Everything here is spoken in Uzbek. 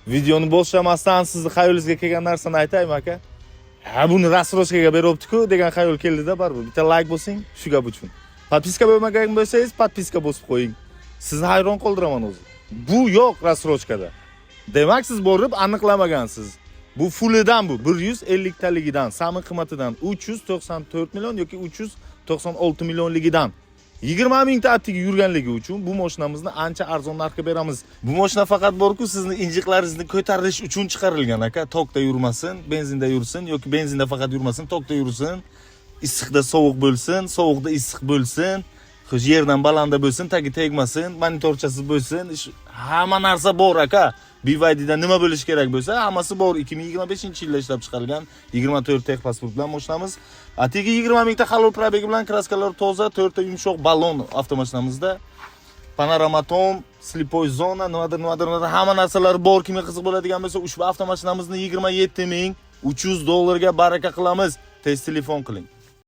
Videoni boshlamasdan sizni xayolingizga kelgan narsani aytaymi, aka? Ha, buni рассрочка ga beryapti-ku degan xayol keldida baribir. Bitta layk bosing shu gap uchun. Подписка bo'lmagan bo'lsangiz, подписка bosib qo'ying. Sizni hayron qoldiraman o'zi. Bu yo'q рассрочка da. Demak, siz borib aniqlamagansiz. Bu fulidan, bu 150 taligidan, самый qimmatidan 394 million yoki 396 millionligidan 20 mingta atigi yurganligi uchun bu mashinamizni ancha arzon narxga beramiz. Bu mashina faqat borku sizni injiqlaringizni ko'tarish uchun chiqarilgan, aka. Tokda yurmasin, benzinda yursin yoki benzinda faqat yurmasin, tokda yursin. Issiqda sovuq bo'lsin, sovuqda issiq bo'lsin. Xo'sh, yerdan balanda bo'lsin, tagi tegmasin, monitorchasiz bo'lsin. Hamma narsa bor, aka. BYDda nima bo'lishi kerak bo'lsa, hammasi bor. 2025-yilda ishlab chiqarilgan 24 texpasport bilan mashinamiz. Atigi 20 mingta halol пробег i bilan, краска lar toza, to'rtta yumshoq balon avtomashinamizda. Panorama tom, слепой zona, nimadir, nimadir, nimadir, hamma narsalar bor. Kimga qiziq bo'ladigan bo'lsa, ushbu avtomashinamizni 27 300 dollarga baraka qilamiz. Tez telefon qiling.